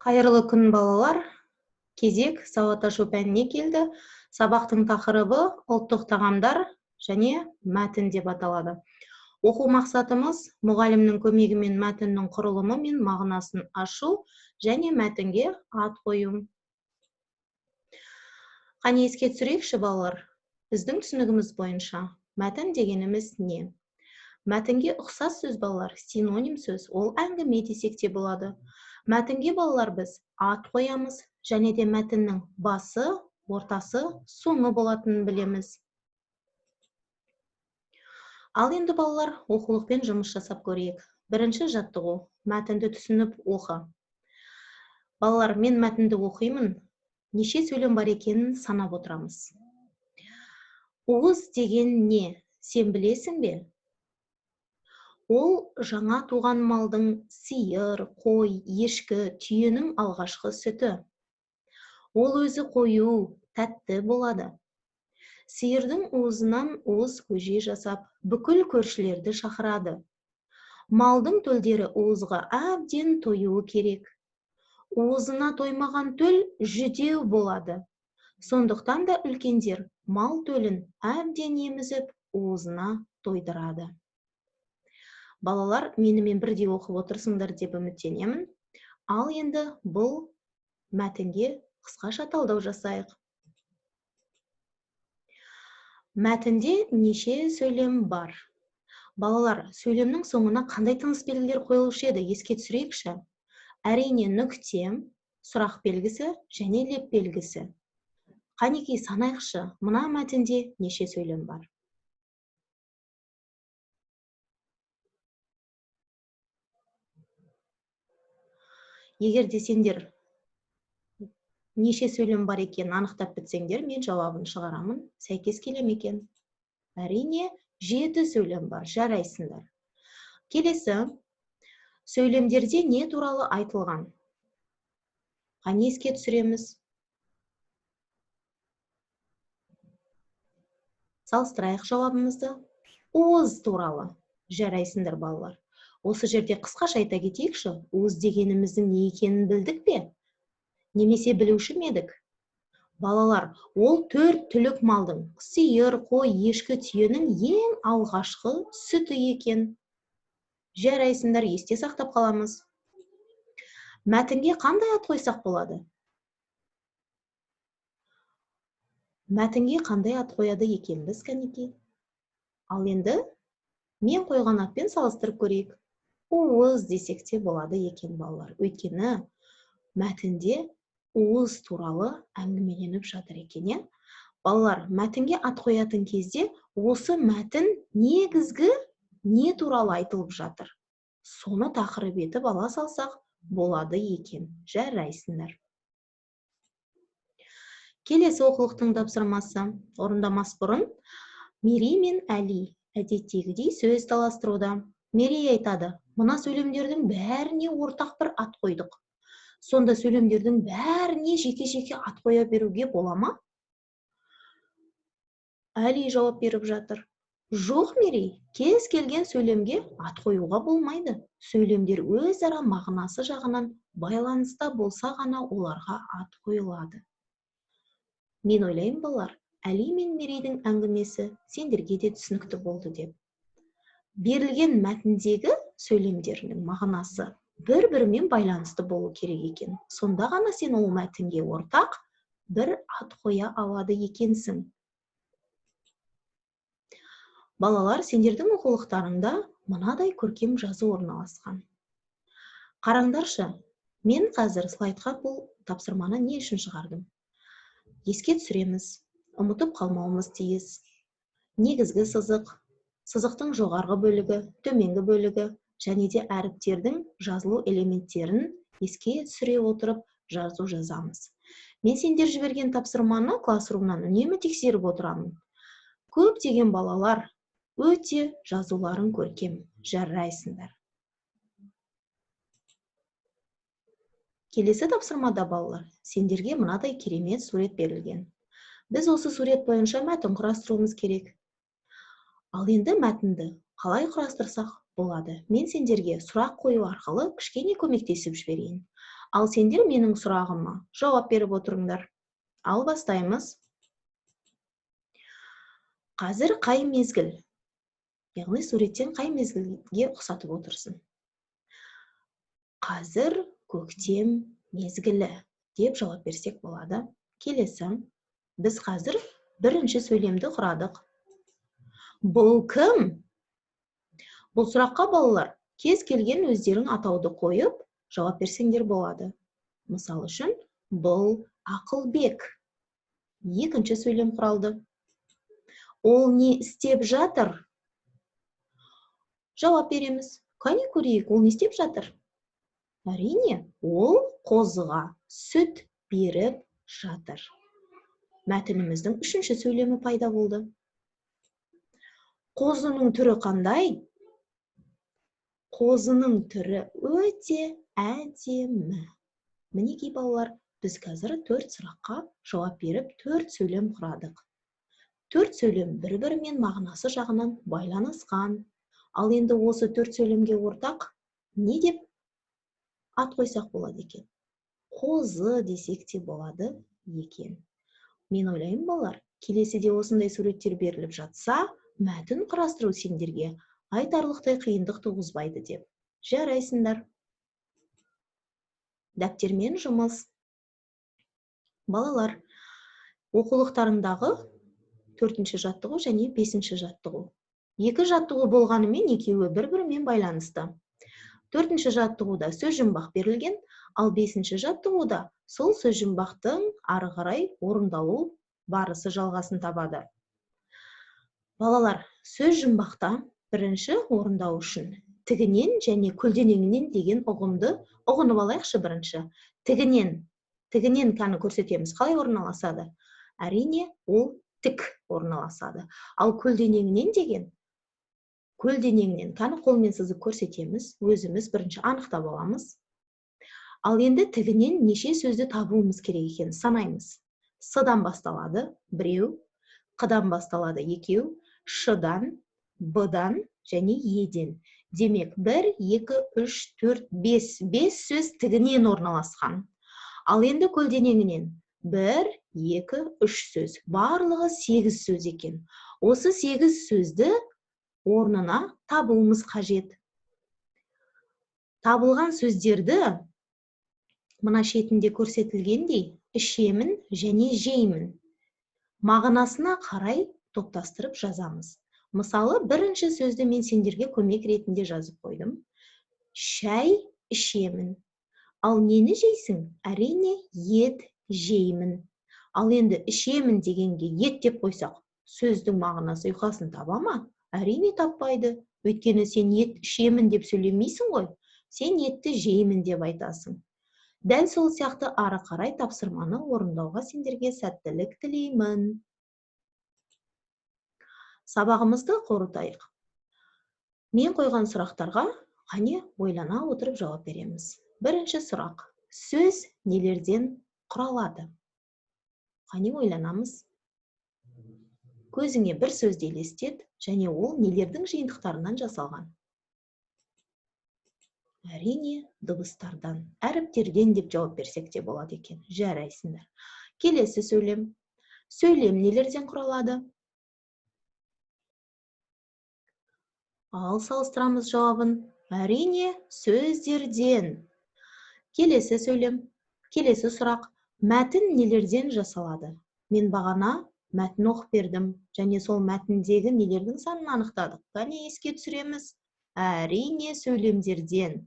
Қайырлы күн, балалар. Кезек сауат ашу пәніне келді. Сабақтың тақырыбы ұлттық тағамдар және мәтін деп аталады. Оқу мақсатымыз мұғалімнің көмегімен мәтіннің құрылымы мен мағынасын ашу және мәтінге ат қою. Қане, еске түсірейікші, балалар. Біздің түсінігіміз бойынша мәтін дегеніміз не? Мәтінге ұқсас сөз, балалар, синоним сөз, ол әңгіме десек те болады. Мәтінге, балалар, біз ат қоямыз және де мәтіннің басы, ортасы, соңы болатынын білеміз. Ал енді, балалар, оқулықпен жұмыс жасап көрейік. Бірінші жаттығу. Мәтінді түсініп оқы. Балалар, мен мәтінді оқимын. Неше сөйлем бар екенін санап отырамыз. Уыз деген не? Сен білесің бе? Ол жаңа туған малдың сиыр, қой, ешкі, түйенің алғашқы сүті. Ол өзі қою, тәтті болады. Сиырдың уызынан уыз көже жасап, бүкіл көршілерді шақырады. Малдың төлдері уызға әбден тоюы керек. Уызына тоймаған төл жүдеу болады. Сондықтан да үлкендер мал төлін әбден емізіп, уызына тойдырады. Балалар, менімен бірдей оқып отырсыңдар деп үміттенемін. Ал енді бұл мәтінге қысқаша талдау жасайық. Мәтінде неше сөйлем бар? Балалар, сөйлемнің соңына қандай тыныс белгілер қойылушы еді? Еске түсірейікші. Әрине, нүкте, сұрақ белгісі және леп белгісі. Қанекей, санайықшы, мына мәтінде неше сөйлем бар? Егер де сендер неше сөйлем бар екенін анықтап бітсеңдер, мен жауабын шығарамын. Сәйкес келе ме екен? Әрине, 7 сөйлем бар. Жарайсыңдар. Келесі, сөйлемдерде не туралы айтылған? Қане, еске түсіреміз. Салыстырайық жауабымызды. Уыз туралы. Жарайсыңдар, балалар. Осы жерде қысқаша айта кетейікші, уыз дегеніміздің не екенін білдік пе? Немесе білуші ме едік? Балалар, ол 4 түлік малдың, сиыр, қой, ешкі, түйенің ең алғашқы сүті екен. Жарайсыңдар, есте сақтап қаламыз. Мәтінге қандай ат қойсақ болады? Мәтінге қандай ат қояды екенбіз, кәнекей? Ал енді мен қойған атпен салыстырып көрейік. Уыз десек те болады екен, балалар. Өйткені мәтінде уыз туралы әңгімеленіп жатыр екен, иә? Балалар, мәтінге ат қоятын кезде осы мәтін негізгі не туралы айтылып жатыр? Соны тақырып етіп ала салсақ болады екен. Жарайсыңдар. Келесі оқулықтың тапсырмасы. Орындамас бұрын Мерей мен Әли әдеттегідей сөз таластыруда. Мерей айтады, мына сөйлемдердің бәріне ортақ бір ат қойдық. Сонда сөйлемдердің бәріне жеке-жеке ат қоя беруге бола ма? Әли жауап беріп жатыр. Жоқ, Мерей, кез келген сөйлемге ат қоюға болмайды. Сөйлемдер өзара мағынасы жағынан байланыста болса ғана оларға ат қойылады. Мен ойлаймын, балалар, Әли мен Мерейдің әңгімесі сендерге де түсінікті болды деп. Берілген мәтіндегі сөйлемдерінің мағынасы бір-бірімен байланысты болу керек екен. Сонда ғана сен ол мәтінге ортақ бір ат қоя алады екенсің. Балалар, сендердің оқулықтарыңда мынадай көркем жазу орналасқан. Қараңдаршы, мен қазір слайдқа бұл тапсырманы не үшін шығардым? Еске түсіреміз, ұмытып қалмауымыз тиіс. Негізгі сызық, сызықтың жоғарғы бөлігі, төменгі бөлігі және де әріптердің жазылу элементтерін еске түсіре отырып жазу жазамыз. Мен сендер жіберген тапсырманы классрумнан үнемі тексеріп отырамын. Көптеген балалар өте жазуларын көркем, жарайсыңдар. Келесі тапсырмада, балалар, сендерге мынадай керемет сурет берілген. Біз осы сурет бойынша мәтін құрастыруымыз керек. Ал енді мәтінді қалай құрастырсақ болады? Мен сендерге сұрақ қою арқылы кішкене көмектесіп жіберейін. Ал сендер менің сұрағыма жауап беріп отырыңдар. Ал бастаймыз. Қазір қай мезгіл? Яғни суреттен қай мезгілге ұқсатып отырсың? Қазір көктем мезгілі деп жауап берсек болады. Келесі, біз қазір бірінші сөйлемді құрадық. Бұл кім? Бұл сұраққа балалар кез келген өздерің атауды қойып жауап берсеңдер болады. Мысал үшін, бұл Ақылбек. Екінші сөйлем құралды. Ол не істеп жатыр? Жауап береміз. Қане көрейік, ол не істеп жатыр? Әрине, ол қозыға сүт беріп жатыр. Мәтініміздің үшінші сөйлемі пайда болды. Қозының түрі қандай? Қозының түрі өте әдемі. Мінекей балалар, біз қазір 4 сұраққа жауап беріп, 4 сөйлем құрадық. 4 сөйлем бір-бірімен мағынасы жағынан байланысқан. Ал енді осы 4 сөйлемге ортақ не деп ат қойсақ болады екен? Қозы десек те болады екен. Мен ойлаймын, балалар, келесіде осындай суреттер беріліп жатса, мәтін құрастыру сендерге айтарлықтай қиындық туғызбайды деп. Жарайсыңдар. Дәптермен жұмыс. Балалар, оқулықтарындағы 4-ші жаттығу және 5-ші жаттығу. 2 жаттығу болғанымен екеуі бір-бірімен байланысты. 4-ші жаттығуда сөз жұмбақ берілген, ал 5-ші жаттығуда сол сөз жұмбақтың ары қарай орындалу барысы жалғасын табады. Балалар, сөз жұмбақта бірінші орындау үшін тігінен және көлденеңінен деген ұғымды ұғынып алайықшы бірінші. Тігінен кәні көрсетеміз. Қалай орналасады? Әрине, ол тік орналасады. Ал көлденеңінен деген, көлденеңінен кәні қолмен сызып көрсетеміз, өзіміз бірінші анықтап аламыз. Ал енді тігінен неше сөзді табуымыз керек екенін санаймыз. С-дан басталады біреу, Қ-дан басталады екеу, Ш-дан, Б-дан және Е-ден. Демек, 1, 2, 3, 4, 5. 5 сөз тігінен орналасқан. Ал енді көлденеңінен 1, 2, 3 сөз. Барлығы 8 сөз екен. Осы 8 сөзді орнына табуымыз қажет. Табылған сөздерді мына шетінде көрсетілгендей ішемін және жеймін. Мағынасына қарай топтастырып жазамыз. Мысалы, бірінші сөзді мен сендерге көмек ретінде жазып қойдым. Шәй ішемін. Ал нені жейсің? Әрине, ет жеймін. Ал енді ішемін дегенге ет деп қойсақ, сөздің мағынасы ұйқасын таба ма? Әрине таппайды. Өйткені сен ет ішемін деп сөйлемейсің ғой. Сен етті жеймін деп айтасың. Дәл сол сияқты ары қарай тапсырманы орындауға сендерге сәттілік тілеймін. Сабағымызды қорытайық. Мен қойған сұрақтарға қане ойлана отырып жауап береміз. Бірінші сұрақ. Сөз нелерден құралады? Қане ойланамыз. Көзіңе бір сөзді елестет, және ол нелердің жиынтықтарынан жасалған? Әрине, дыбыстардан, әріптерден деп жауап берсек те болады екен. Жарайсыңдар. Келесі сөйлем. Сөйлем нелерден құралады? Ал салыстырамыз жауабын. Әрине, сөздерден. Келесі сөйлем. Келесі сұрақ. Мәтін нелерден жасалады? Мен бағана мәтін оқып бердім, және сол мәтіндегі нелердің санын анықтадық. Қане еске түсіреміз? Әрине, сөйлемдерден.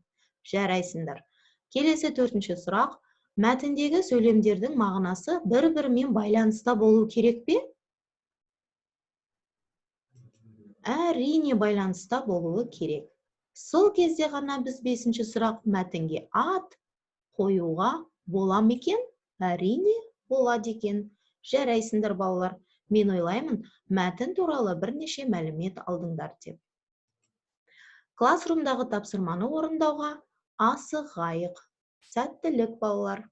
Жарайсыңдар. Келесі төртінші сұрақ. Мәтіндегі сөйлемдердің мағынасы бір-бірімен байланыста болу керек пе? Әрине, байланыста болуы керек. Сол кезде ғана біз бесінші сұрақ мәтінге ат қоюға бола ма екен? Әрине, болады екен. Жарайсыңдар, балалар. Мен ойлаймын, мәтін туралы бірнеше мәлімет алдыңдар деп. Классрумдағы тапсырманы орындауға асығайық. Сәттілік, балалар.